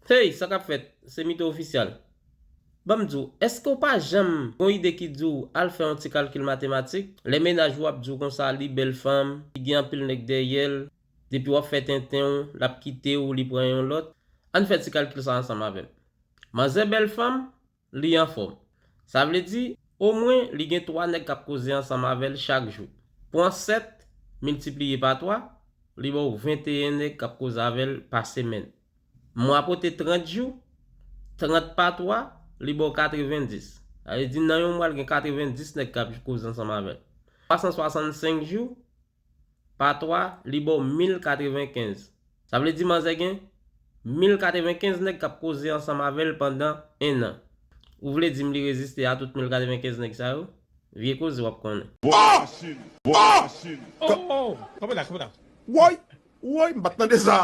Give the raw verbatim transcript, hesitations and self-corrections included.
Hey, sa k ap fèt? Se Mito Ofisyal. Ban m di w, èske w pa janm gon ide ki di w al fè yon ti kalkil matematik? Lè mennaj ou ap di w konsa li bèl fanm, li gen anpil nèg dèyè l, depi w ap fè tenten w, l ap kite w, li pran yon lòt. Ann fè ti kalkil sa ansanm avè m. Manzè bèl fanm, li anfòm. Sa vle di, omwen, li gen twa nèg k ap koze ansanm avè l chak jou. Pran sèt, miltipliye pa twa, li ba w venteyen nèg k ap koze avè l pa semèn. Mwa pote trant jou, trant pa twa, li ba w katrevendis. Sa vle di, nan yon mwa, l gen katrevendis nèg k ap koze ansanm avè l. Twa san swasannsenk jou, pa twa, li ba w mil katrevenkenz. Sa vle di, manzè gen mil katrevenkenz nèg k ap koze ansanm avè l pandan en an. Ou vle di m li reziste a tout mil katrevenkenz nèg sa yo? Vye koze w ap konnen. Bò masin! Bò masin! Oh, oh, kanpe la, kanpe la. Woy! Woy, m pa t tande sa.